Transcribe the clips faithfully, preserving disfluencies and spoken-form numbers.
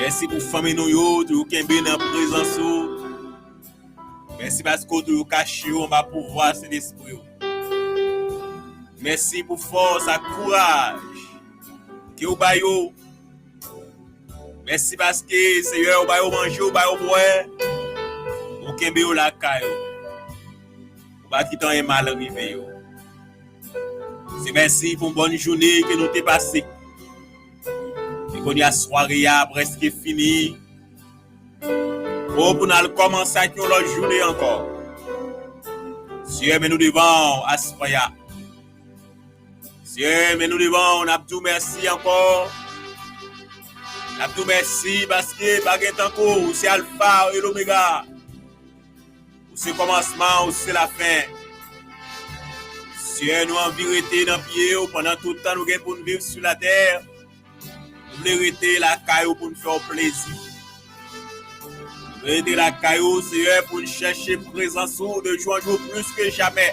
Mèsi pou fanmi nou yo, toujou kenbe nan prezans ou. Mèsi paske w toujou kache yo anba pouvwa Sentespri w. Mèsi pou fòs ak kouraj ke w ba yo. Mèsi paske, Seyè, w ba yo manje, w ba yo bwè. Ou kenbe yo lakay ou. Ou pa kite anyen mal rive yo. Se mèsi pou bòn jounen ke nou te pase. E kounye a, sware a prèske fini. O, pou n al kòmanse ak yon lòt jounen ankò. Seyè, men nou devan w aswè a. Seyè, men nou devan w, n ap di w mèsi ankò. N ap di w mèsi paske pa gen tankou w, ou se Alfa e Lomega. Ou se kòmansman, ou se lafen. Seyè, nou anvi rete nan pye w pandan tout tan nou gen pou n viv sou latè. Nou vle rete lakay ou pou n fè w plezi. Nou vle rete lakay ou, Seyè, pou n chèche prezans ou de jou an jou plis ke jamè.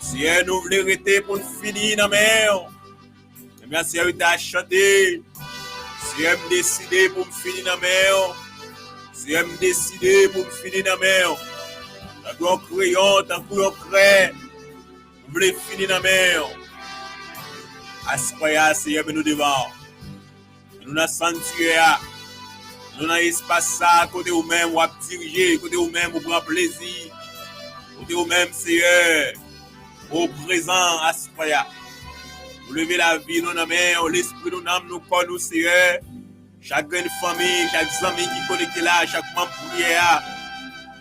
Seyè, nou vle rete pou n fini nan men w. Ebyen, Seyè, ou ta chante. Seyè, m deside pou m fini nan men w. Seyè, m deside pou m fini nan men w. Tankou yon kreyon, tankou yon krè. M vle fini nan men w. Aswè a, Seyè, men nou devan w. Nou nan sanktiyè a. Nou nan espas sa a kote ou menm w ap dirije, kote ou menm ou pran plezi. Kote ou menm, Seyè, ou prezan aswè a. Nou leve lavi nou nan men w, lespri nou, nanm nou, kò nou, Seyè. Chak grenn fanmi, chak zanmi ki konekte la, chak manm priyè a.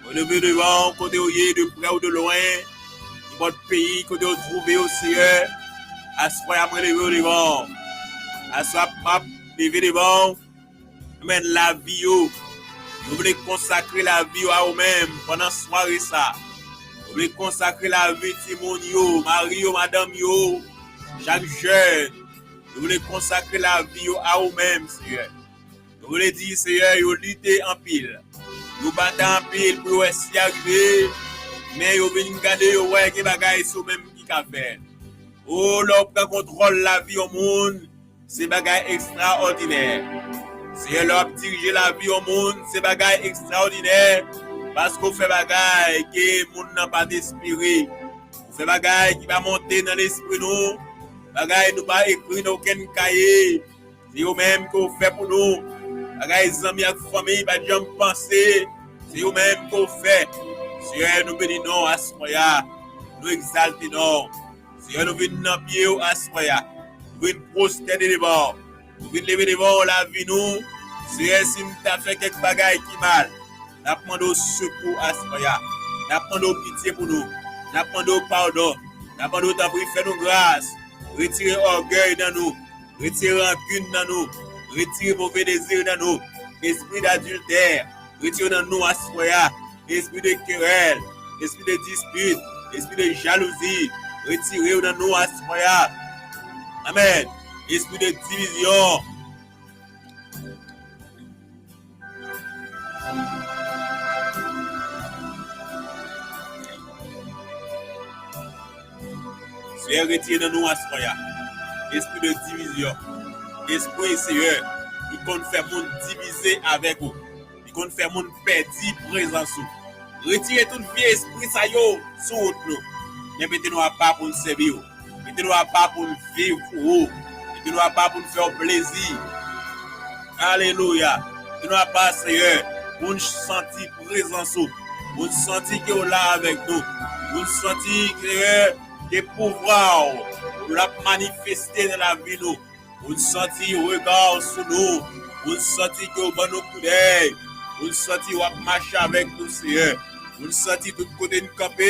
Mwen leve devan w, kote w ye, de prè ou de lwen, nenpòt peyi kote w twouve w, Seyè. Aswè a, mwen leve w devan w. Aswè a, m ap leve devan w. Amèn, lavi yo. Nou vle konsakre lavi yo a ou menm pandan sware sa. Nou vle konsakre lavi timoun yo, mari yo, madanm yo, chak jèn. Nou vle konsakre lavi yo a ou menm, Seyè. Nou vle di, Seyè, yo lite anpil. Yo batay anpil pou yo wè si a rive, men yo vin gade, yo wè gen bagay se ou menm ki ka fè. O, lè w pran kontwòl lavi yon moun, se bagay ekstraòdinè. Seyè, lè w ap dirije lavi yon moun, se bagay ekstraòdinè, paske w fè bagay ke moun nan pa t espere. Ou fè bagay ki pa monte nan lespri nou, bagay nou pa ekri nan okenn kaye. Se yo menm ke w fè pou nou. Bagay zanmi ak fanmi pa t janm panse, se yo menm ke w fè. Seyè, nou beni non w aswè a. Nou egzalte non w. Seyè, nou vin nan pye w aswè a. Nou vin pwostène devan w. Nou vin leve devan w lavi nou. Seyè, si n ta fè kèk bagay ki mal, n ap mande w sekou aswè a. N ap mande w pitye pou nou. N ap mande w padon. N ap mande w tanpri fè nou gras. Retire ògèy nan nou. Retire rankin nan nou. Retire move dezi nan nou. Espri dadiltè, retire nan nou aswè a. Espri de kerèl, espri de dispit, espri de jalouzi, retire yo nan nou aswè a. Amèn. Espri de divizyon. Seyè, retire nan nou aswè a espri de divizyon. Espri, Seyè, ki konn fè moun divize avèk ou, ki konn fè moun pèdi prezans ou. Retire tout vye espri sa yo sou wout nou. Men mete nou apa pou n sèvi w. Mete nou apa pou n viv pou ou. Mete nou apa pou n fè w plezi. Alelouya. Mete nou apa, Seyè, pou n santi prezans ou. Pou n santi ke w la avèk nou. Pou n santi, Seyè, ke pouvwa w l ap manifeste nan lavi nou. Pou n santi rega w sou nou. Pou n santi ke w ban nou koudèy. Pou n santi w ap mache avèk nou, Seyè. Pou n santi tout kote n kanpe,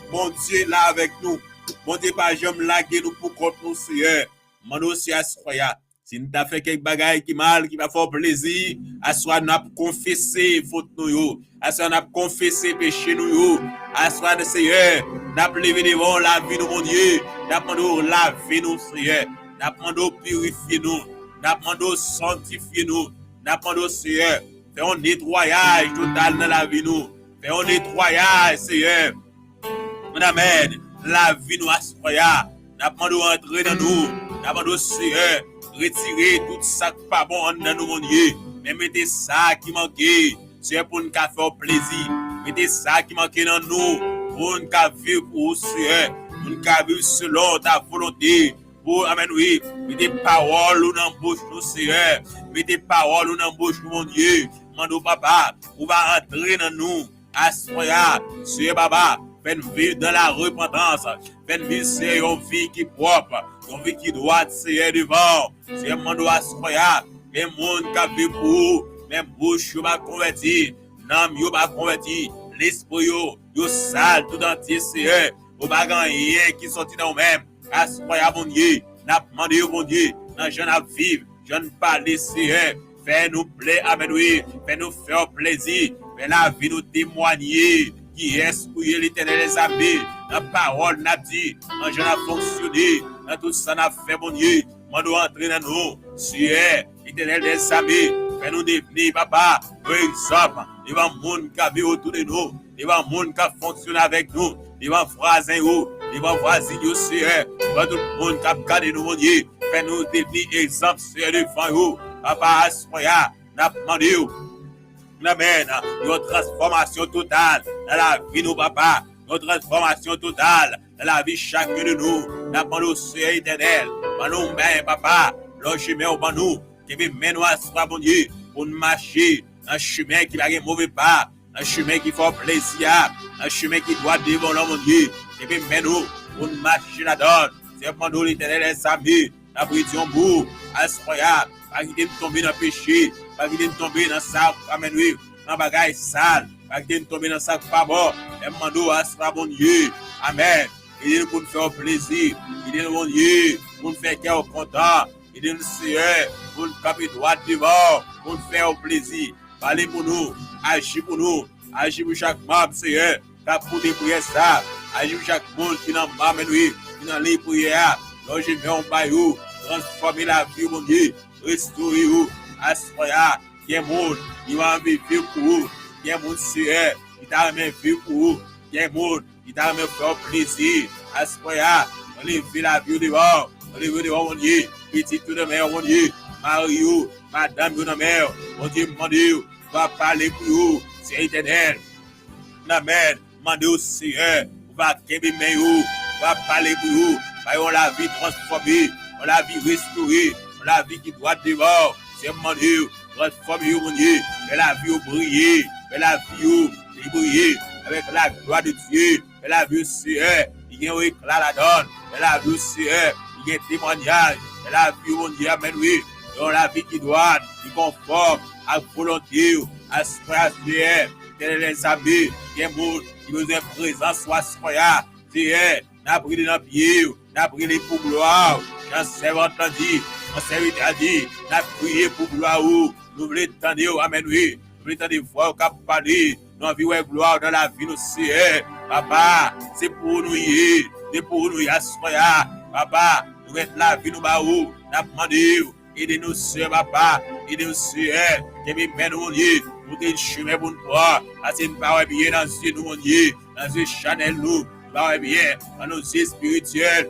Bondye la avèk nou. Bondye pa janm lage nou poukont nou, Seyè. Mande w si aswè a, si n ta fè kèk bagay ki mal, ki pa fè w plezi, aswè a n ap konfese fot nou yo. Aswè a n ap konfese peche nou yo. Aswè a, Seyè, n ap leve devan w lavi nou, Bondye. N ap mande w lave nou, Seyè. N ap mande w pirifye nou. N ap mande w sanktifye nou. N ap mande w, Seyè, fè yon netwayaj total nan lavi nou. Fè yon netwayaj, Seyè. Amèn, amèn. Lavi nou aswè a. N ap mande w antre nan nou. N ap mande w, Seyè, Retire tout sa k pa bon anndan nou, Bondye, men mete sa ki manke, Seyè, pou n ka fè w plezi. Mete sa ki manke nan nou, pou n ka viv pou ou, Seyè, pou n ka viv selon ta volonte. Pou, amèn, wi, mete pawòl ou nan bouch nou, Seyè. Mete pawòl ou nan bouch nou, Bondye. Mande w, Papa, ou va antre nan nou. Aswè a, Seyè Baba, fè n viv dans la repentance. Fè n viv, Seyè, yon vi ki pwòp, yon vi ki dwat, Seyè, devan w. Seyè, m mande w aswè a, gen moun k ap viv pou ou, men bouch yo pa konvèti, nanm yo pa konvèti, lespri yo, yo sal tout antye, Seyè. Ou pa gen anyen ki soti nan ou menm. Aswè a, Bondye, n ap mande w, Bondye, nan jan n ap viv, jan n pale, Seyè, fè nou plè, amèn, wi, fè nou fè w plezi, fè lavi nou temwanye kiyès ou ye, Letènèl dèzame, nan pawòl n ap di, nan jan n ap fonksyone, nan tout sa n ap fè, Bondye, mande w antre nan nou, Seyè, Letènèl dèzame, fè nou devni, Papa, yon egzanp devan moun k ap viv otou de nou, devan moun k ap fonksyone avèk nou, devan vwazen yo, devan vwazin yo, Seyè, devan tout moun k ap gade nou, Bondye. Fè nou devni egzanp, Seyè, devan yo. Papa, aswè a, n ap mande w, amèn, yon transfòmasyon total nan lavi nou, Papa. Yon transfòmasyon total nan lavi chak youn de nou. N ap mande w, Seyè Etènèl, ban nou men, Papa, lòje men w ban nou. Kenbe men nou aswè a, Bondye, pou n mache nan chimen ki pa gen move pa, nan chimen ki fè w plezi a, nan chimen ki dwat devan w lan, Bondye. Kenbe men nou pou n mache ladan l. Seyè, mande w, Letènèl dèzame, n ap redi yon mo aswè a. Pa kite n tonbe nan peche. Pa kite n tonbe nan sa, amèn, wi, nan bagay sal. Pa kite n tonbe nan sa k pa bon. Lè m mande w aswè a, Bondye. Amèn. Ede nou pou n fè w plezi. Ede nou, Bondye, pou n fè kè w kontan. Ede nou, Seyè, pou n kanpe dwat devan w, pou n fè w plezi. Pale pou nou, aji pou nou, aji pou chak manm, Seyè, k ap koute priyè sa. Aji pou chak moun ki nan, amèn, wi, ki nan liy priyè a. Lòje men w ba yo, transfòme lavi yo, Bondye, restore yo. Aswè a, gen moun ki anvi viv pou ou, gen moun, Seyè, ki ta renmen viv pou ou, gen moun ki ta renmen fè w plezi. Aswè a, mwen leve lavi yo devan w. Mwen leve yo devan w, Bondye. Pitit yo nan men w, Bondye. Mari yo, madanm yo nan men w. Bondye, m mande w, va pale pou yo, Seyè Etènèl. Amèn. Mande w, Seyè, ou va kenbe men yo, ou va pale pou yo, ba yo yon lavi transfòme, yon lavi restore, yon lavi ki dwat devan w. Seyè, m mande w, transfòme yo, Bondye. Fè lavi yo briye, fè lavi yo briye avèk la glwa de Dye. Fè lavi yo, Seyè, li gen yon ekla ladan l. Fè lavi yo, Seyè, li gen temwanyaj. Fè lavi yo, Bondye, amèn, wi, yon lavi ki dwat, ki konfòm ak volonte w. Aswè a, Seyè, Letènèl dèzame, gen moun ki bezwen prezans ou aswè a. Seyè, n ap rele nan pye w, n ap rele pou glwa w. Jan sèvant lan di, jan sèvitè a di, n ap kriye pou glwa ou. Nou vle tande w, amèn, wi. Nou vle tande vwa w k ap pale. Nou anvi wè glwa w nan lavi nou, Seyè. Papa, se pou ou nou ye. Se pou ou nou ye aswè a. Papa, nou met lavi nou ba ou. N ap mande w, ede nou, Seyè, Papa. Ede nou, Seyè. Kenbe men nou, Bondye. Montre n chimen pou n pran. Paske n pa wè byen nan zye nou, Bondye. Nan zye chanèl nou, nou pa wè byen. Ban nou zye espirityèl.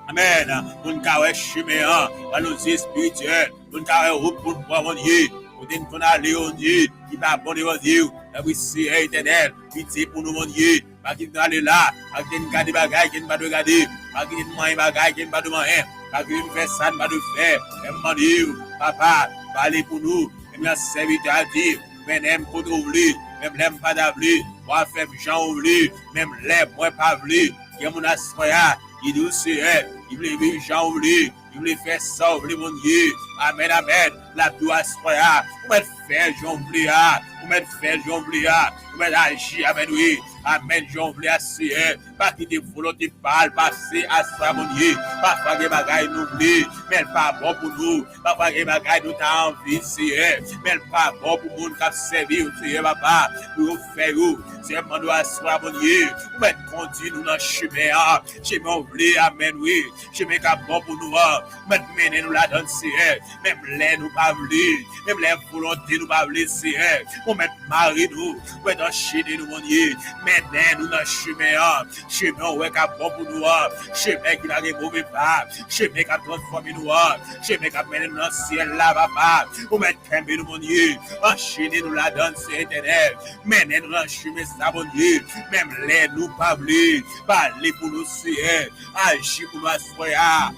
Amèn. Pou n ka wè chimen an, ban nou zye espirityèl. Pou n ka wè wout pou n pran, Bondye. Kote n konn ale, Bondye, ki pa bon devan zye w. Tanpri, Seyè Etènèl, pitye pou nou, Bondye. Pa kite n ale la, pa kite n gade bagay ke n pa dwe gade. Pa kite n manyen bagay ke n pa dwe manyen. Pa kite n fè sa n pa dwe fè. Men m mande w, Papa, pale pou nou. Menm jan sèvitè a di, mennen m kote w vle, menm lè m pa ta vle. W a fè m jan w vle, menm lè mwen pa vle. Gen moun aswè a, ki di w, Seyè, ki vle viv jan w vle, ki vle fè sa w vle, Bondye. Amèn, amèn. L ap di w aswè a, ou mèt fè jan w vle a, ou mèt fè jan w vle a, ou mèt aji, amèn, wi. Amèn, jan w vle a, Seyè. Pa kite volonte pa l pase aswè a, Bondye. Pafwa gen bagay nou vle, men l pa bon pou nou. Papa, gen bagay nou ta anvi, Seyè, men l pa bon pou moun k ap sèvi w, Seyè, Papa, pou yo fè yo. Seyè, m mande w aswè a, Bondye, ou mèt kondi nou nan chimen an, chimen w vle, amèn, wi, chimen k ap bon pou nou an, ou mèt mennen nou ladan l, Seyè, menm lè nou pa vle, menm lè volonte nou pa vle, Seyè, ou mèt mare nou, ou mèt anchene nou, Bondye, mennen nou nan chimen an. Chemen w wè k ap bon pou nou an, chemen ki pa gen move pa, chemen k ap transfòme nou an, chemen k ap mennen nou nan syèl la, papa. Ou mèt kenbe nou, Bondye, anchene nou ladan l, Seyè Etènèl. Mennen nou nan chemen sa, Bondye, menm lè nou pa vle. Pale pou nou, Seyè, aji pou nou aswè a.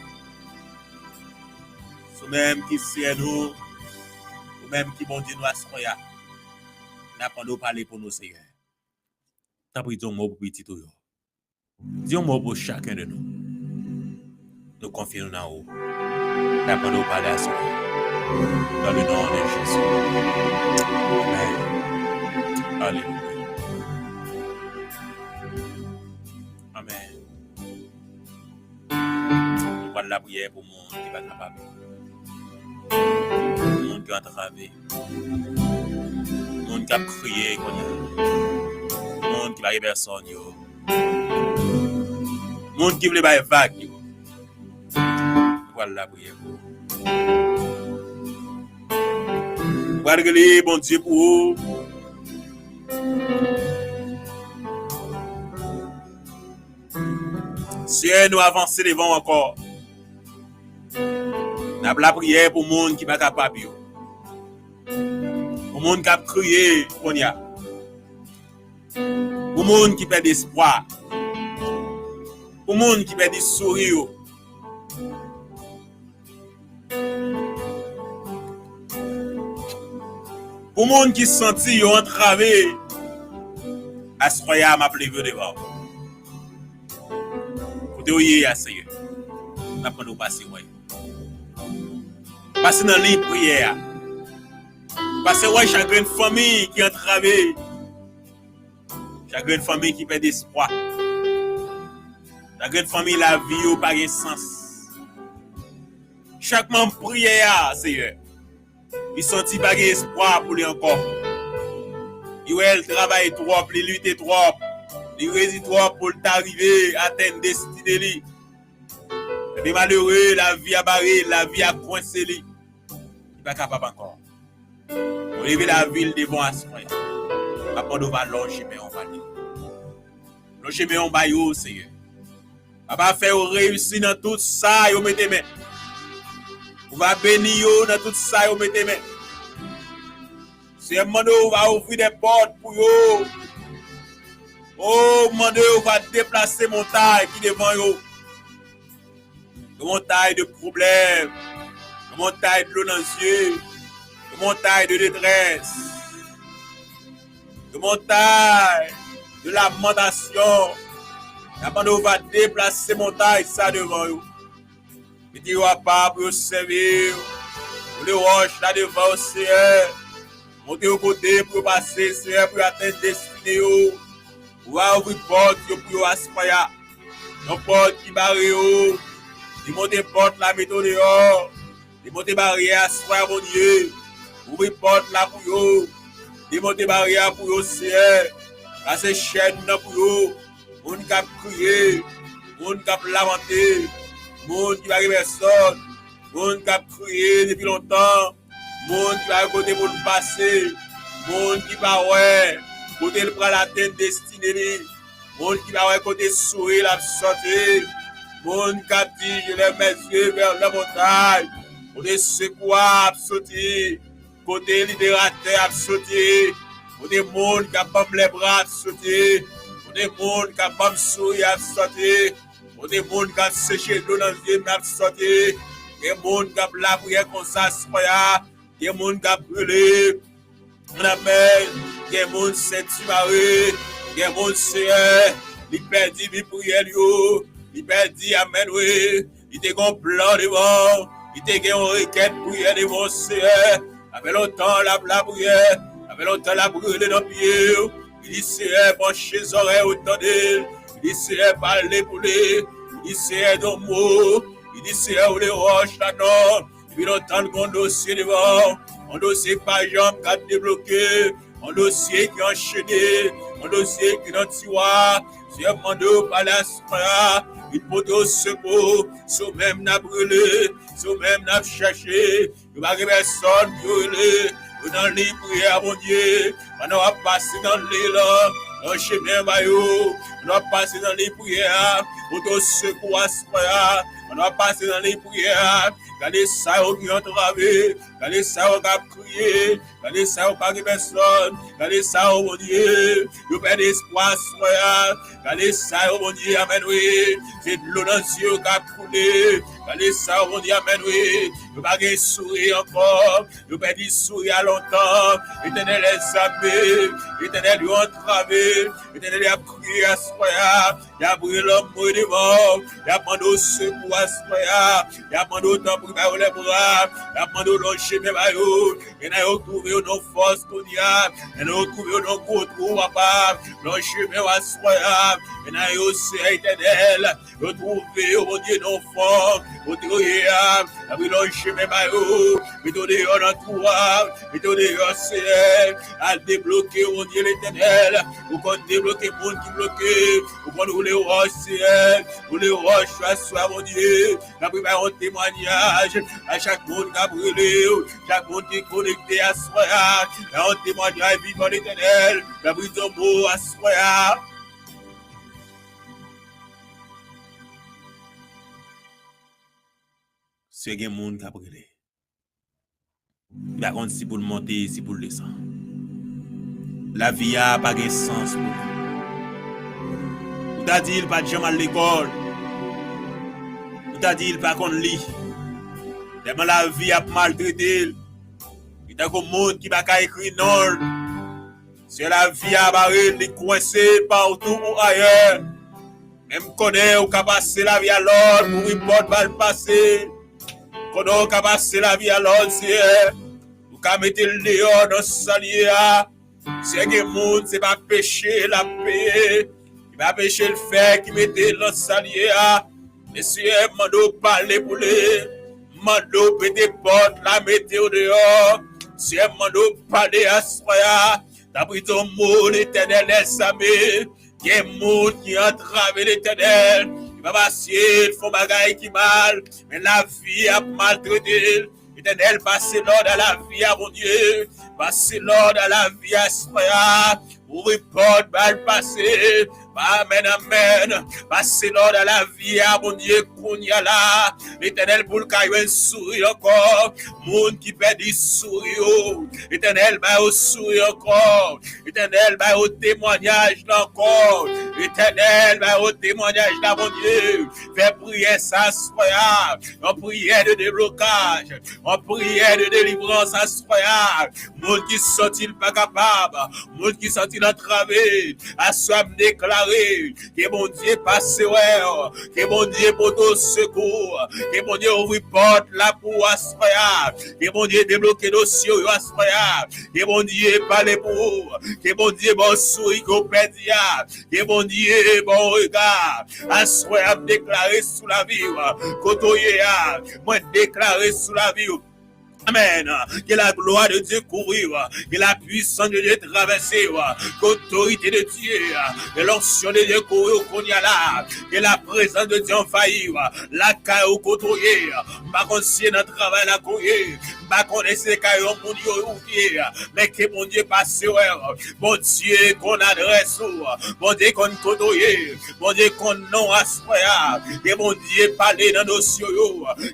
Se ou menm ki Seyè nou, ou menm ki Bondye nou aswè a. N ap mande w pale pou nou, Seyè. Tanpri, di yon mo pou pitit ou yo. Di yon mo pou chacun de nous. Nou konfye nou nan ou. N ap mande w pale aswè. Dans le nom de Jésus. Amen. Alelouya. Amen. Nou pral lapriyè pou moun ki pa kapab. Moun ki antrave. Moun k ap kriye kounye a. Moun ki pa gen pèsòn yo. Moun ki vle bay vag yo. Nou pral lapriyè pou ou. Nou pral rele Bondye pou ou. Seyè, nou avanse devan w ankò. N ap lapriyè pou moun ki pa kapab yo. Pou moun k ap kriye kounye a. Pou moun ki pèdi espwa. Pou moun ki pèdi souri yo. Pou moun ki santi yo antrave, aswè a m ap leve yo devan w. Kote yo ye a, Seyè, n ap mande w pase wè yo. Pase nan liy priyè a. Pase wè chak grenn fanmi ki antrave. Chak grenn fanmi ki pèdi espwa. Chak grenn fanmi lavi yo pa gen sans. Chak manm priyè a, Seyè, li santi pa gen espwa pou li ankò. Li wè l travay twòp, li lite twòp, li rezi twòp pou l ta rive atenn destine li. Ebyen malere, lavi a bare, lavi a kwense li. Li pa kapab ankò. Ou leve lavi l devan aswè a. M ap mande w pa lonje men w ba li. Lonje men w ba yo, Seyè. Papa, fè yo reyisi nan tout sa yo mete men. Ou va beni yo nan tout sa yo mete men. Seyè, m mande w va ouvri de pòt pou yo. O, m mande w va deplase montay ki devan yo. Yon montay de pwoblèm, yon montay dlo nan zye, yon montay de detrès, yon montay de lamantasyon. N ap mande w va deplase montay sa devan yo. Mete yo apa pou yo sèvi w. Woule wòch la devan yo, Seyè. Montre yo kote pou yo pase, Seyè, pou yo atenn destine yo. Ou va ouvri pòt yo pou yo aswè a. Yon pòt ki bare yo. Demonte pòt la, mete yo deyò. Demonte baryè a, aswè a, Bondye. Ouvri pòt la pou yo. Demonte baryè a pou yo, Seyè. Kase chèn nan pou yo. Moun k ap kriye. Moun k ap lamante. Moun ki pa gen pèsòn. Moun k ap kriye depi lontan. Moun ki pa gen kote pou l pase. Moun ki pa wè kote l pral atenn destine li. Moun ki pa wè kote souri l ap soti. Moun k ap di, je lève mes yeux vers les montagnes. Kote sekou a ap soti. Kote liberatè ap soti. Kote moun k ap ban m lèbra ap soti. Kote moun k ap ban m souri ap soti. Kote moun k ap seche dlo nan zye m ap soti. Gen moun k ap lapriyè konsa aswè a. Gen moun k ap brule nan lanmè. Gen moun senti mare. Gen moun, Seyè, li pèdi vi priyè l yo. Li pèdi, amèn, wi. Li te gen yon plan devan w. Li te gen yon rekèt priyè devan w, Seyè. Sa fè lontan l ap lapriyè. Sa fè lontan l ap rele nan pye w. Li di, Seyè, branche zòrèy ou tande l. Li di, Seyè, pale pou li. Li di, Seyè, di yon mo. Li di, Seyè, ou le wòch la non. Depi lontan l gen yon dosye devan w. Yon dosye k pa janm ka debloke. Yon dosye ki anchene. Yon dosye ki nan tiwa. Seyè, m mande w pale aswè a. Vin pote w sekou. Se ou menm n ap rele. Se ou menm n ap chèche. Yo pa gen pèsòn pou yo rele. Yo nan liy priyè a, Bondye. Pandan w ap pase nan liy lan, nan chemen ba yo. Pandan w ap pase nan liy priyè a, pote yo sekou aswè a. Pandan w ap pase nan liy priyè a, gade sa yo ki antrave, gade sa yo k ap kriye, gade sa yo pa gen pèsòn, gade sa yo, Bondye, yo pèdi espwa aswè a. Gade sa yo, Bondye, amèn, wi. Se dlo nan zye yo k ap koule. Gade sa yo, Bondye, amèn, wi. Yo pa gen souri ankò. Yo pèdi souri a lontan. Letènèl, lèzame, Letènèl, yo antrave. Letènèl, y ap kriye aswè a. Y ap rele lanmò devan w. Y ap mande w sekou aswè a. Y ap mande w tanpri ba yo lèbra. Y ap mande w lonje men ba yo. Gen nan yo twouve yo nan fòs kounye a. Gen nan yo twouve yo nan gwo twou, papa. Lonje men w aswè a. Gen nan yo, Seyè Etènèl, yo twouve yo, Bondye, nan fòm kote yo ye a. Tanpri, lonje men ba yo. Mete yo deyò nan twou a. Mete yo deyò, Seyè. Al debloke yo, Bondye Letènèl. Ou konn debloke moun ki bloke. Ou konn woule wòch, Seyè. Woule wòch yo aswè a, Bondye. Tanpri, bay yon temwayaj a chak moun k ap rele w, chak moun ki konekte aswè a. Bay yon temwayaj vivan, Letènèl. Tanpri, di yon mo aswè a. Se gen moun k ap rele. Li pa konn si pou l monte, si pou l desann. Lavi a pa gen sans pou li. Ou ta di l pa t janm al lekòl. Ou ta di l pa konn li. Tèlman lavi ap maltrete l. Li tankou moun ki pa ka ekri non l. Se lavi a bare l, li kwense patou ou ayè. Men m konnen ou ka pase lavi a lòd, ouvri pòt ba l pase. Konnen ou ka pase lavi a lòd, Seyè. Ou ka mete l deyò nan sa l ye a. Seyè, gen moun, se pa peche l ap peye. Se pa peche l fè ki mete l nan sa l ye a. Men Seyè, m mande w pale pou li. M mande w pete pòt la, mete w deyò. Seyè, m mande w pale aswè a. Tanpri, di yon mo, Letènèl dèzame. Gen moun ki antrave, Letènèl. Li pa fasil fè yon bagay ki mal, men lavi ap maltrete l. Letènèl, pase lòd a lavi a, Bondye. Pase lòd a lavi a, aswè a. Ouvri pòt ba l pase. Amèn, amèn. Pase lòd a lavi a, Bondye, kounye a la. Letènèl, pou l ka jwenn souri ankò. Moun ki pèdi souri yo. Letènèl, ba yo souri ankò. Letènèl, ba yo temwayaj la ankò. Letènèl, ba yo temwayaj la, Bondye. Fè priyè sa aswè a yon priyè de deblokaj, yon priyè de delivrans aswè a. Moun ki santi l pa kapab, moun ki santi l antrave, aswè a m deklare ke Bondye pase wè w, ke Bondye pote w sekou, ke Bondye ouvri pòt la pou w aswè a, ke Bondye debloke dosye w yo aswè a, ke Bondye pale pou ou, ke Bondye ba w souri ke w pèdi a, ke Bondye ba w rega. Aswè a m deklare sou lavi w, kote w ye a, mwen deklare sou lavi w. Amèn. Que la gloire de Dieu couvre vous. Que la puissance de Dieu traverse vous. Que l'autorité de Dieu, que l'onction de Dieu couvre vous kounye a la. Que la présence de Dieu envahit vous. Lakay ou kote w ye. M pa konn si se nan travay la ke w ye. M pa konnen si se kay yon moun yo ou ye. Men ke Bondye pase wè w. Bondye konn adrès ou. Bondye konn kote w ye. Bondye konn non aswè a. Ke Bondye pale nan dosye yo.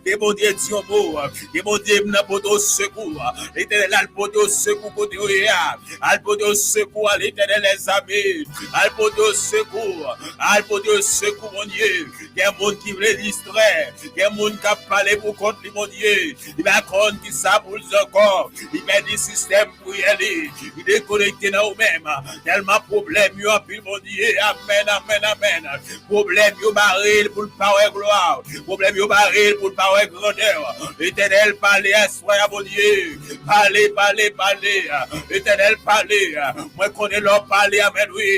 Ke Bondye di yon mo. Ke Bondye vin pote w sekou. Letènèl al pote w sekou kote w ye a. Al pote w sekou a Letènèl dèzame. Al pote w sekou. Al pote w sekou, Bondye. Gen moun ki vle distrè. Gen moun k ap pale pou kont li, Bondye. Li pa konn kisa pou l di ankò. Li pèdi sistèm priyè li. Li dekonekte nan ou menm. Tèlman pwoblèm yo anpil, Bondye. Amèn, amèn, amèn. Pwoblèm yo bare l pou l pa wè glwa w. Pwoblèm yo bare l pou l pa wè grandè w. Letènèl, pale aswè a, Bondye. Pale, pale, pale. Letènèl, pale. Mwen konnen lè w pale, amèn, wi.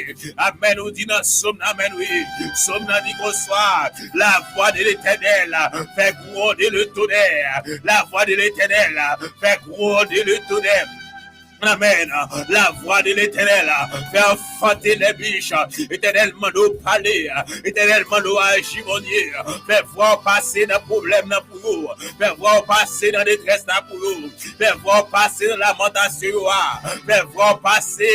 Amèn, ou di nan sòm nan, amèn, wi. Sòm nan di konsa, la voix de l'Éternel fait gronder le tonnerre. La voix de l'Éternel fait gronder le tonnerre. Amèn. La voix de l'Éternel fait enfanter les biches. Etènèl, mande w pale. Etènèl, mande w aji, Bondye. Fè vwa w pase nan pwoblèm nan pou yo. Fè vwa w pase nan detrès la pou yo. Fè vwa w pase nan lamantasyon yo a. Fè vwa w pase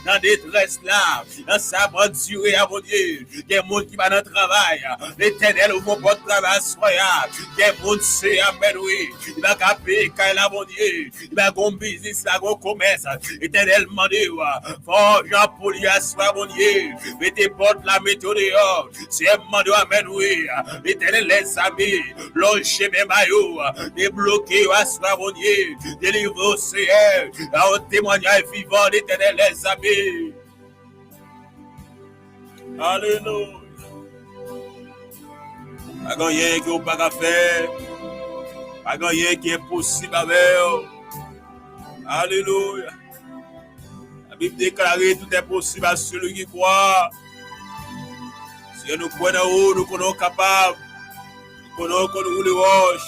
nan detrès la. Nan sa pandire a, Bondye. Gen moun ki pa nan travay. Letènèl, ouvri pòt travay aswè a. Gen moun, se, amèn, wi. Li pa ka peye kay la, Bondye. Li pa gon biznis, li pa gon komès. Letènèl, mande w, fè yon jan pou li aswè a, Bondye. Mete pòt la, mete w deyò. Seyè, mande w, amèn, wi. Letènèl, lèzame, lonje men ba yo. Debloke yo aswè a, Bondye. Delivre yo, Seyè. Ba yo temwanyaj vivan, Letènèl, lèzame. Alelouya. Pa gen anyen ke w pa ka fè. Pa gen anyen ki enposib avè w. Alelouya. Labib deklare, tout est possible à celui qui croit. Seyè, nou kwè nan ou, nou konnen w kapab. Nou konnen w konn woule wòch.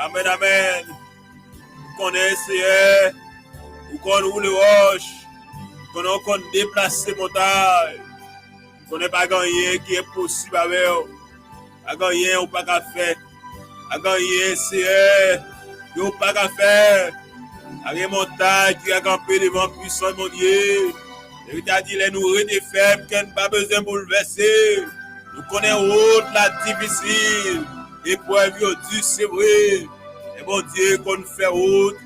Amèn, amèn. Ou konnen, Seyè, ou konn woule wòch, ou konnen w konn deplase montay, ou konnen pa gen anyen ki enposib avè w, pa gen anyen ou pa ka fè, pa gen anyen, Seyè, ke w pa ka fè, pa gen montay ki ka kanpe devan pwisans Bondye. David a di, lè nou rete fèm, kè n pa bezwen boulvèse. Nou konnen wout la difisil, eprèv yo di, se vre. Men Bondye konn fè wout.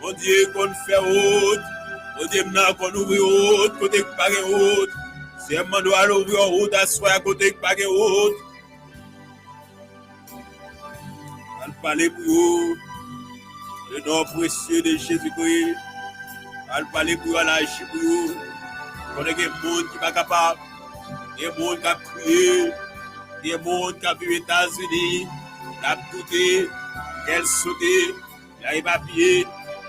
Bondye konn fè wout. Bondye m nan konn ouvri wout kote k pa gen wout. Seyè, m mande w al ouvri yon wout aswè a kote k pa gen wout. Al pale pou yo. Le non presye de Jezikri. Al pale pou yo, al aji pou yo. Konnen gen moun ki pa kapab. Gen moun k ap kriye. Gen moun k ap viv Etazini. L ap doute. Kè l sote. Li epapye.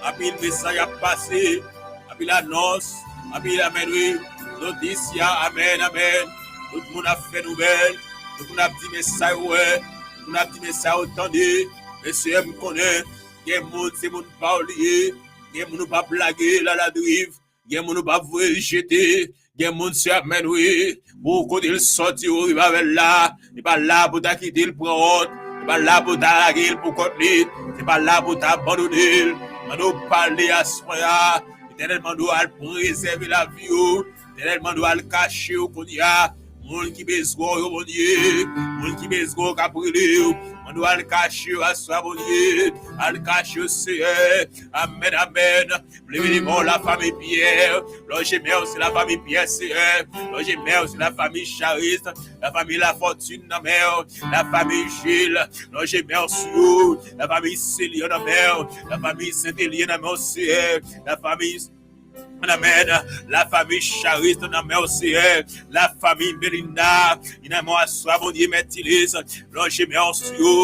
Anpil mesaj ap pase. Anpil anons. Anpil amèn, wi. Notis ya, amèn, amèn. Tout moun ap fè nouvèl. Tout moun ap di, men sa yo wè. Tout moun ap di, men sa yo tande. Men Seyè, m konnen gen moun, se moun pa w li ye. Gen moun ou p ap lage l aladriv. Gen moun ou p ap voye l jete. Gen moun, se amèn, wi. Pou kote l sòti, ou rive avè l la. Li pa la pou ta kite l pran wont. Li pa la pou ta lage l pou kont li. Li pa la pou ta abandone l. Mande w pale aswè a. Letènèl mande w al prezève lavi yo. Letènèl mande w al kache yo kounye a. Moun ki bezwen w yo, Bondye. Moun ki bezwen w k ap rele yo. Mande w al kache yo aswè a, Bondye. Al kache yo, Seyè. Amèn, amèn. Leve devan w, lafanmi Pyè. Lonje men w sou lafanmi Pyè, Seyè. Lonje men w sou lafanmi Charis. Lafanmi Lafortune nan men w. Lafanmi Jules. Lonje men w sou yo. Lafanmi Célia nan men w. Lafanmi Saint-Élie nan men w, Seyè. Lafanmi Amèn. Lafanmi Charis nan men w, Seyè. Lafanmi Melinda, li nan men w aswè a, Bondye, Mèt Tilis. Lonje men w sou yo.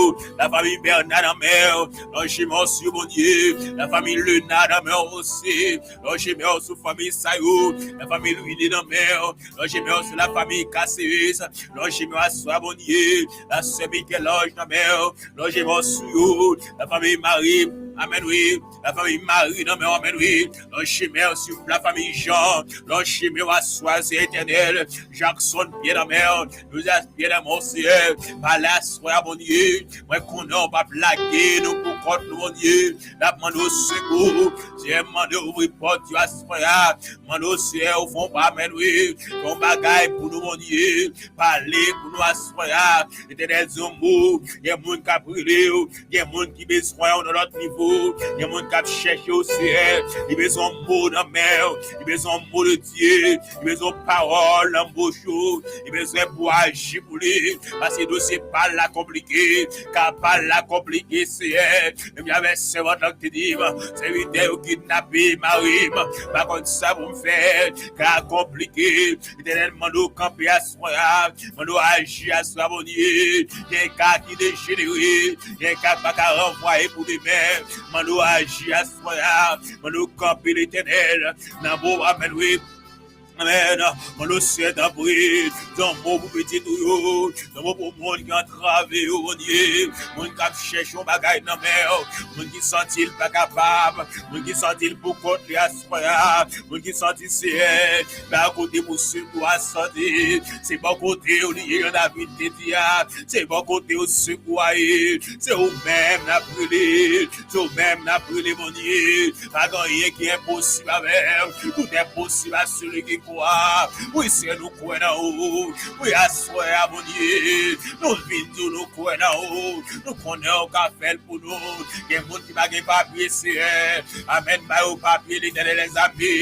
Lafanmi Bernard nan men w. Lonje men w sou yo, Bondye. Lafanmi Lena nan men w osi. Lonje men w sou fanmi sa yo. Lafanmi Louis nan men w. Lonje men w sou lafanmi Caceres. Lonje men w aswè a, Bondye. Lasè Michel-Ange nan men w. Lonje men w sou yo. Lafanmi Marie. Amèn, wi. Lafanmi Marie nan men w, amèn, wi. Lonje men w sou lafanmi Jean. Lonje men w aswè a, Seyè Etènèl. Jackson Pierre nan men w. Josias Pierre nan men w, Seyè. Pale aswè a, Bondye. Mwen konnen w p ap lage nou pou kont nou, Bondye. N ap mande w sekou. Seyè, mande w ouvri pòt yo aswè a. Mande w, Seyè, ou fè yon pa, amèn, wi. Fè yon bagay pou nou, Bondye. Pale pou nou aswè a. Letènèl, di yon mo. Gen moun k ap rele w. Gen moun ki bezwen w nan lòt nivo. Gen moun k ap chèche w, Seyè. Li bezwen yon mo nan men w. Li bezwen yon mo de Dye. Li bezwen yon pawòl nan bouch ou. Li bezwen pou w aji pou li. Paske dosye pa l la konplike. Ka pa l la konplike, Seyè. Menm jan avèk sèvant lan ki te di m, sèvitè yo kidnape mari m. M pa konn sa pou m fè. Ka konplike. Letènèl, mande w kanpe aswè a. Mande w aji aswè a, Bondye. Gen ka ki dejenere. Gen ka k pa ka ranvwaye pou demen. Mande w aji aswè a. Mande w kanpe, Letènèl. Nan mo, amèn, wi. Amèn. Mande w, Senyè, tanpri, di yon mo pou pitit ou yo. Di yon mo pou moun ki antrave yo, Bondye. Moun k ap chèche yon bagay nan men w. Moun ki santi l pa kapab. Moun ki santi l pou kont li aswè a. Moun ki santi, Senyè, pa kote pou sekou a sòti. Se bò kote w li ye, jan David te di a. Se bò kote w sekou a ye. Se ou menm n ap rele. Se ou menm n ap rele, Bondye. Pa gen anyen ki enposib avè w. Tout est possible à celui qui croit. Wi, Senyè, nou kwè nan ou. Wi, aswè a, Bondye, nou vin di w nou kwè nan ou. Nou konnen w ka fè l pou nou. Gen moun ki pa gen papye, Senyè. Amèn, ba yo papye, Letènèl dèzame.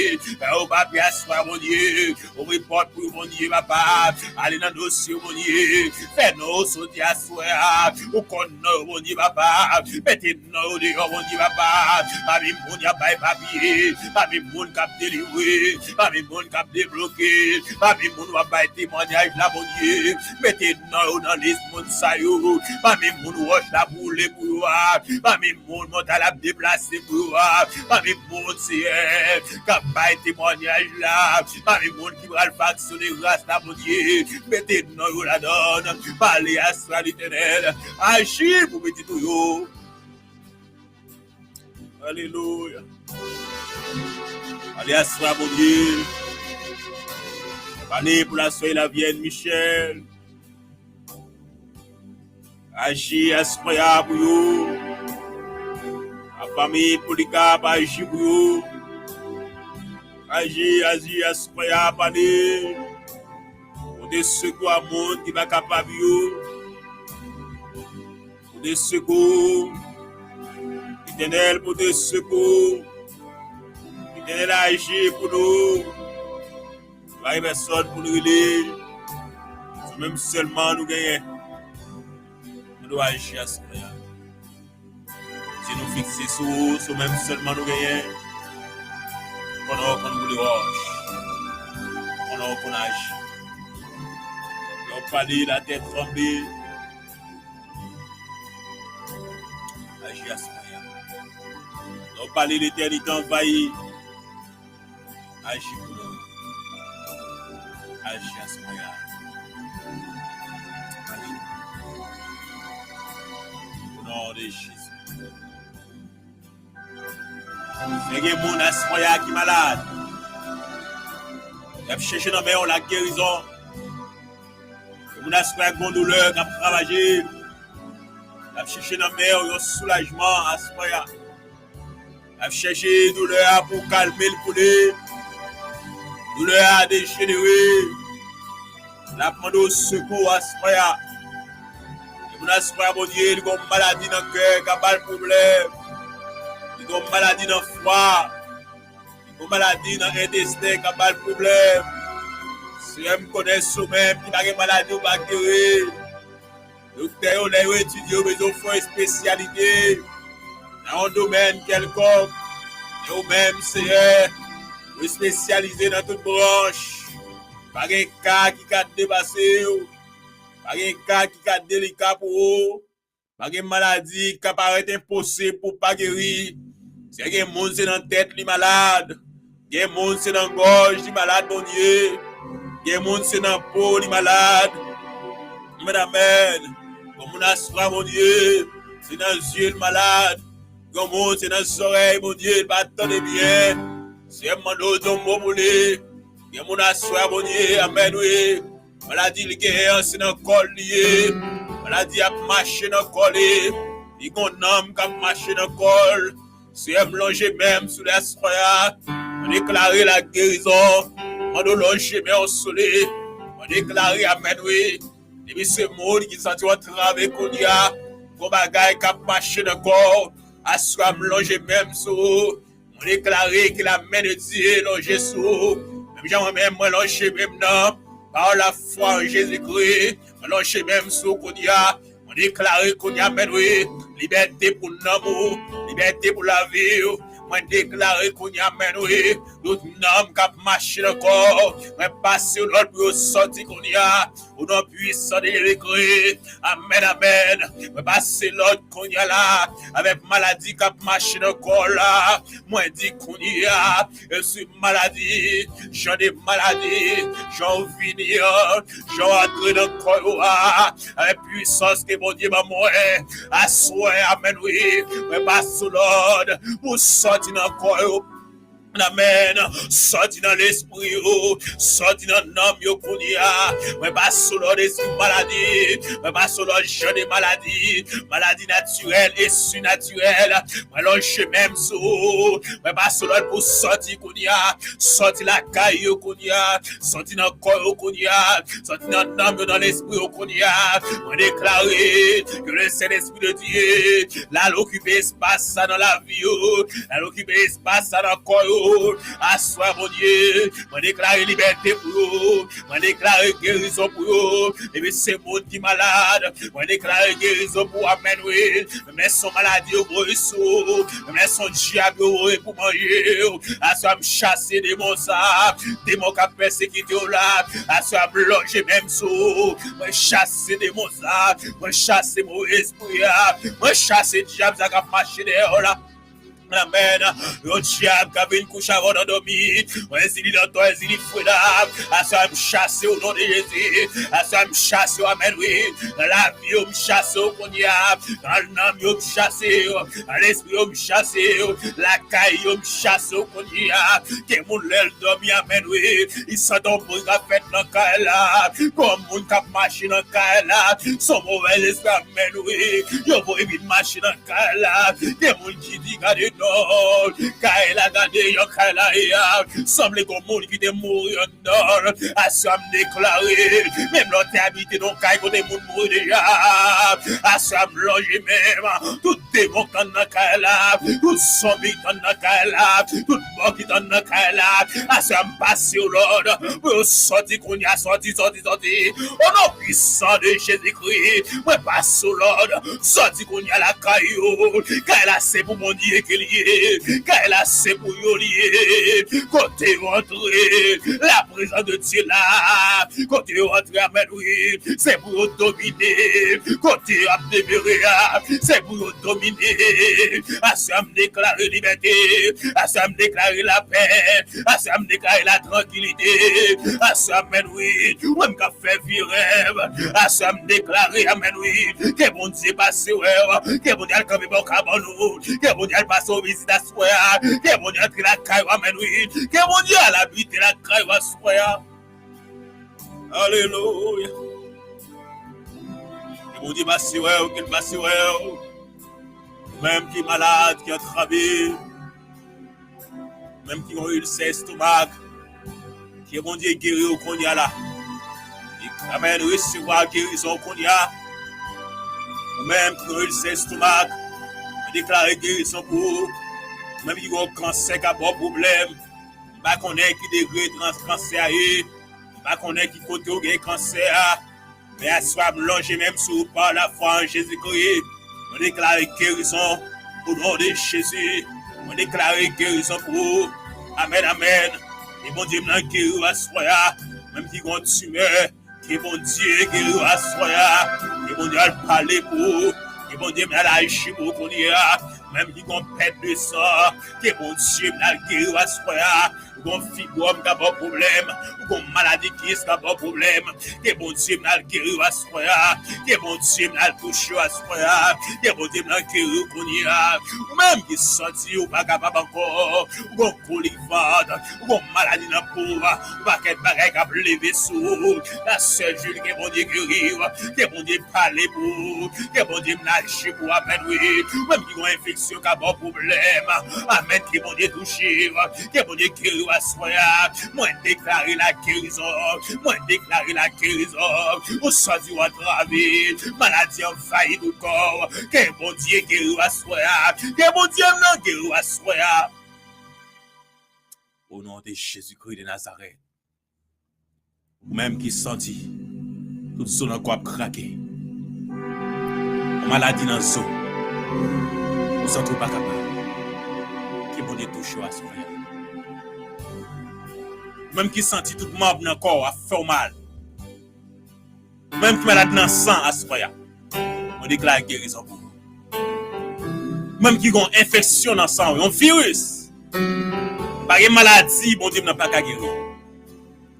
Ba yo papye aswè a, Bondye. Ouvri pòt pou yo, Bondye, papa. Ale nan dosye yo, Bondye. Fè non yo soti aswè a. Ou konn non yo, Bondye, papa. Mete non yo deyò, Bondye, papa. Pami moun y ap bay papye. Pami moun k ap delivre. Pami moun k ap debloke. Pami moun w ap bay temwanyaj la, Bondye. Mete non yo nan lis moun sa yo. Pami moun wòch la boule pou yo a. Pami moun montay la ap deplase pou yo a. Pami moun, Senyè, k ap bay temwanyaj la. Pami moun ki pral faksyone ras la, Bondye. Mete non yo ladan l. Pale aswè a, Letènèl. Aji pou pitit ou yo. Alelouya. Pale aswè a, Bondye. Pale pou la sè Lavièn Michèl. Aji aswè a pou yo. Lafanmi Polikap, aji pou yo. Aji, aji aswè a, pale. Pote sekou a moun ki pa kapab yo. Pote sekou. Letènèl, pote sekou. Letènèl, aji pou nou. Pa gen pèsòn pou nou rele. Se ou menm sèlman nou genyen. Nou dwe aji aswè a. Si nou fikse sou ou, se ou menm sèlman nou genyen. Konnen w konn boule wòch. Konnen w konn aji. Lè w pale, latè tranble. Aji aswè a. Lè w pale, letènite anvayi. Aji pou nou. Aji aswè a. Aji. O non de Jezi. Men gen moun aswè a ki malad. Y ap chèche nan men w lagerizon. Gen moun aswè a k gon doulè k ap ravaje. Y ap chèche nan men w yon soulajman aswè a. L ap chèche doulè a pou w kalme l pou li. Doulè a dejenere. L ap mande w sekou aswè a. Gen moun aswè a, Bondye, li gon maladi nan kè k ap ba l pwoblèm. Li gon maladi nan fwa. Li gon maladi nan entesten k ap ba l pwoblèm. Senyè, m konnen se ou menm ki pa gen maladi ou pa geri. Doktè yo, lè yo etidye, yo bezwen fè yon espesyalite nan yon domèn kèlkonk. Men ou menm, Senyè, ou espesyalize nan tout branch. Pa gen ka ki ka depase w. Pa gen ka ki ka delika pou ou. Pa gen maladi ki ka parèt enposib pou w pa geri. Senyè, gen moun se nan tèt li malad. Gen moun se nan gòj li malad, Bondye. Gen moun se nan po li malad. Amèn, amèn. Gen moun aswè a, Bondye, se nan zye l malad. Gen moun se nan zòrèy, Bondye, l pa tande byen. Senyè, m mande w di yon mo pou li. Gen moun aswè a, Bondye, amèn, wi. Maladi li genyen an, se nan kò l li ye. Maladi ap mache nan kò li. Li gon nanm k ap mache nan kò l. Senyè, m lonje men m sou li aswè a. Mwen deklare lagerizon. Mande w lonje men w sou li. Mwen deklare, amèn, wi. Depi se moun ki santi w antrave kounye a, gon bagay k ap mache nan kò w. Aswè a, m lonje men m sou ou. Mwen deklare ke la men de Dye lonje sou ou. Menm jan mwen menm, mwen lonje men m nan, pa lafwa an Jezikri, mwen lonje men m sou ou kounye a. Mwen deklare kounye a, amèn, wi, libète pou nanm ou, libète pou lavi w. Mwen deklare kounye a, amèn, wi, tout nanm k ap mache nan kò, mwen pase yon lòd pou yo sòti kounye a, o non pwisan de Jezikri. Amèn, amèn. Mwen pase lòd kounye a la, avèk maladi k ap mache nan kò la. Mwen di kounye a, espri maladi, jan de maladi, jan w vini an, jan w antre nan kò yo a, avèk pwisans ke Bondye ban mwen, aswè, amèn, wi, mwen pase lòd pou sòti nan kò yo. Amèn. Sòti nan lespri yo, sòti nan nanm yo kounye a. Mwen pase lòd espri maladi, mwen pase lòd jan de maladi, maladi natirèl e sinatirèl. Mwen lonje men m sou, mwen pase lòd pou sòti kounye a, sòti lakay yo kounye a, sòti nan kò yo kounye a, sòti nan nanm yo, nan lespri yo kounye a. Mwen deklare ke le Sentespri de Dye, l al okipe espas sa nan lavi yo, l al okipe espas sa nan kò yo. Aswè, Bondye, mwen deklare libète pou yo, mwen deklare gerizon pou yo. Epi se moun ki malad, mwen deklare gerizon pou, amèn, wi. Menm lè se yon maladi yo voye sou ou, menm lè se yon dyab yo voye pou manje w, aswè m chase demon sa, demon k ap pèsekite w la, aswè m lonje men m sou ou, mwen chase demon sa, mwen chase move espri a, mwen chase dyab sa k ap mache dèyè w la. Amèn. Yon dyab ka vin kouche avè w nan dòmi. Mwen di li nan tò, di li freda. Aswè m chase w o non de Jezi. Aswè m chase w, amèn, wi. Nan lavi yo, m chase w kounye a. Nan nanm yo, m chase w. Nan lespri yo, m chase w. Lakay yo, m chase w kounye a. Gen moun lè l dòmi, amèn, wi. Li santi yon bri k ap fèt nan kay la. Gon moun k ap mache nan kay la. Se yon movèz espri, amèn, wi. Yo voye vin mache nan kay la. Gen moun ki di, gade non, kay la, gade jan kay la ye a. Sanble gon moun ki te mouri anndan l. Aswè a m deklare, menm lè w te abite nan kay kote moun mouri deja, aswè a m lonje men m, tout demon k anndan kay la, tout zonbi k anndan kay la, tout mò ki anndan kay la, aswè a m pase yo lòd pou yo sòti kounye a, sòti, sòti, sòti. O non pwisan de Jezikri, mwen pase yo lòd, sòti kounye a lakay yo. Kay la se pou Bondye ke l ye. Kay la se pou yo l ye. Kote yo antre, laprezans de Dye la. Kote yo antre, amèn, wi. Se pou yo domine. Kote yo ap demere a, se pou yo domine. Aswè a m deklare libète. Aswè a m deklare lapè. Aswè a m deklare latrankilite. Aswè a, amèn, wi. Ou menm k ap fè vye rèv. Aswè a m deklare, amèn, wi. Ke Bondye pase wè w. Ke Bondye al kanpe bò kabann ou. Ke Bondye al pase w vizit aswè a. Ke Bondye antre lakay ou, amèn, wi. Ke Bondye al abite lakay ou aswè a. Alelouya. Ke Bondye pase wè w, ke l pase wè w. Ou menm ki malad, ki antrave, ou menm ki gen yon ilsè estomak, ke Bondye geri w kounye a la. E, amèn, resevwa gerizon kounye a. Ou menm ki gen yon ilsè estomak, mwen deklare gerizon pou ou. Ou menm ki gen yon kansè k ap ba w pwoblèm, m pa konnen ki degre trans-, kansè a ye, m pa konnen ki kote w gen kansè a, men aswè a m lonje men m sou ou pa lafwa an Jezikri. Mwen deklare gerizon o non de Jezi. Mwen deklare gerizon pou ou. Amèn, amèn. E Bondye m nan geri w aswè a. Menm ki gen yon timè, ke Bondye geri w aswè a. Ke Bondye al pale pou ou. Ke Bondye m nan al aji pou ou kounye a. Menm ki gen yon pèt de san, ke Bondye m nan al geri w aswè a. Ou gon fibwòm k ap ba w pwoblèm, ou gon maladi kis k ap ba w pwoblèm, ke Bondye m nan al geri w aswè a, ke Bondye m nan al touche w aswè a, ke Bondye m nan geri w kounye a. Ou menm ki santi ou pa kapab ankò, ou gon kolik vant, ou gon maladi nan po a, ou pakèt bagay k ap leve sou ou. La sè Jil, ke Bondye geri w, ke Bondye pale pou ou, ke Bondye m nan aji pou w, amèn, wi. Ou menm ki gon enfeksyon k ap ba w pwoblèm, amèn, ke Bondye touche w. Ke Bondye geri w aswè a. Mwen deklare la gerizon. Mwen deklare la gerizon. Ou santi w antrave. Maladi anvayi tout kò w. Ke Bondye geri w aswè a. Ke Bondye m nan geri w aswè a. O non de Jezikri de Nazarèt. Ou menm ki santi tout zo nan kò ap krake. Yon maladi nan zo. Ou santi w pa kapab. Ke Bondye Bondye touche w aswè a. Ou menm ki santi tout manm nan kò w ap fè w mal. Ou menm ki malad nan san aswè a. Mwen deklare gerizon pou ou. Ou menm ki gen yon enfeksyon nan san w, yon viris. Pa gen maladi Bondye m nan pa ka geri.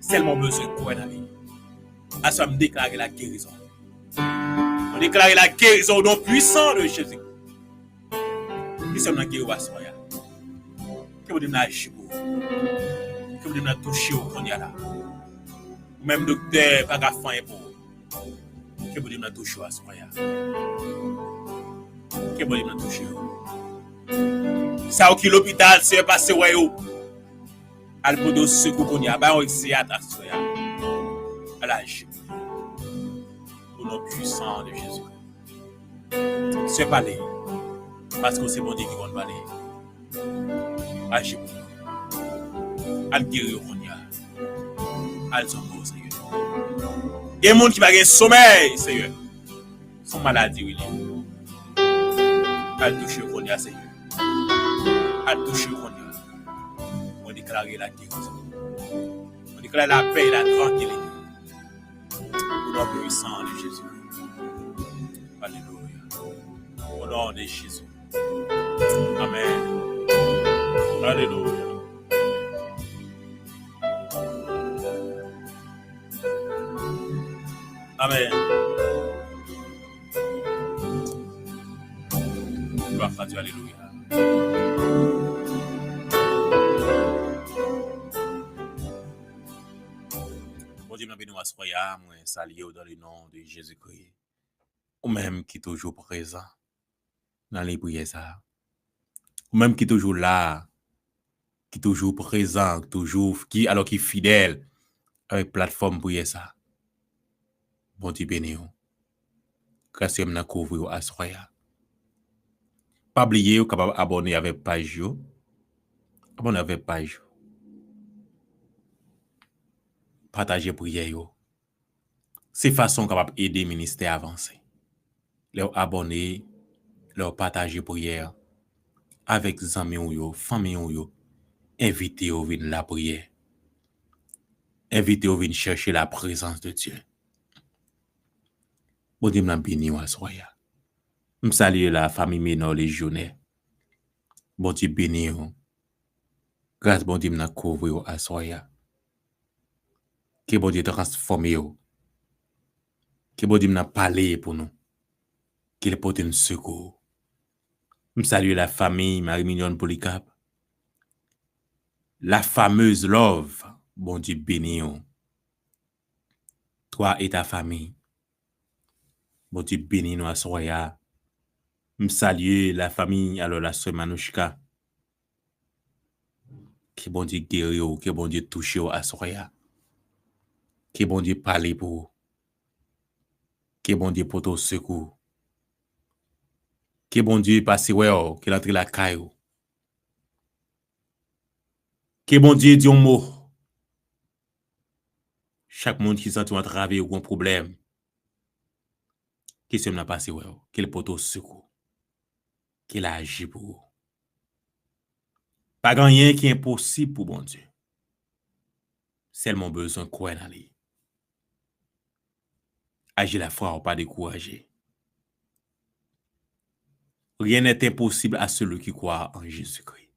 Sèlman w bezwen kwè nan li. Aswè a m deklare la gerizon. Mwen deklare la gerizon o non pwisan de Jezi. Ki sèm nan geri w aswè a. Ke Bondye m nan aji pou ou. Ke Bondye m nan touche w kounye a la. Ou menm doktè pa ka fè anyen pou ou. Ke Bondye m nan touche w aswè a. Ke Bondye m nan touche w. Sa yo ki lopital, Senyè pase wè yo. Al pote yo sekou kounye a. Ba yo egzeyat aswè a. Al aji. O non pwisan de Jezi. Senyè pale. Paske w se Bondye ki konn pale. Aji pou nou. Al geri yo kounye a. Al zonbe yo, Senyè. Gen moun ki pa gen somèy, Senyè. Se yon maladi, wi, li. Al touche yo kounye a, Senyè. Al touche yo kounye a. Mwen deklare la gerizon. Mwen deklare lapè, la trankilite. O non pwisan de Jezi. Alelouya. O non de Jezi. Amèn. Alelouya. Amèn. Glwa a Dye, alelouya. Bondye, mwen beni w aswè a, mwen salye w dans le nom de Jésus-Christ. Ou menm ki toujou prezan nan liy priyè sa a. Ou menm ki toujou la, ki toujou prezan, toujou, ki, alò ki fidèl avèk platfòm priyè sa a. Bondye beni w. Gras Senyè m nan kouvri w aswè a. Pa bliye, ou kapab abòne avèk paj yo. Abòne avèk paj yo. Pataje priyè yo. Se fason w kapab ede ministè a avanse. Lè w abòne, lè w pataje priyè avèk zanmi w yo, fanmi w yo, envite yo vin lapriyè. Envite yo vin chèche la présence de Dieu. Bondye m nan beni w aswè a. M salye la fanmi Menò Lejyonè. Bondye beni w. Gras Bondye m nan kouvri w aswè a. Ke Bondye transfòme w. Ke Bondye m nan pale pou nou. Ke l pote n sekou. M salye la fanmi Marie Mignonne Polycarpe. La fameuse Love, Bondye beni w. Toi et ta famille. Bondye beni nou aswè a. M salye la fanmi, alò la sè Manouchka. Ke Bondye geri w, ke Bondye touche w aswè a. Ke Bondye pale pou ou. Ke Bondye pote w sekou. Ke Bondye pase wè w, ke l antre lakay ou. Ke Bondye di yon mo. Chak moun ki santi w antrave, ou gon pwoblèm, ke Senyè m nan pase wè w, ke l pote w sekou, ke l aji pou ou. Pa gen anyen ki enposib pou Bondye. Sèlman w bezwen kwè nan li. Aji lafwa w, pa dekouraje. Rien n'est impossible à celui qui croit en Jésus-Christ.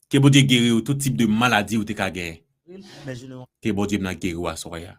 Ke Bondye geri w tout tip de maladi ou te ka genyen. Ke Bondye m nan geri w aswè a.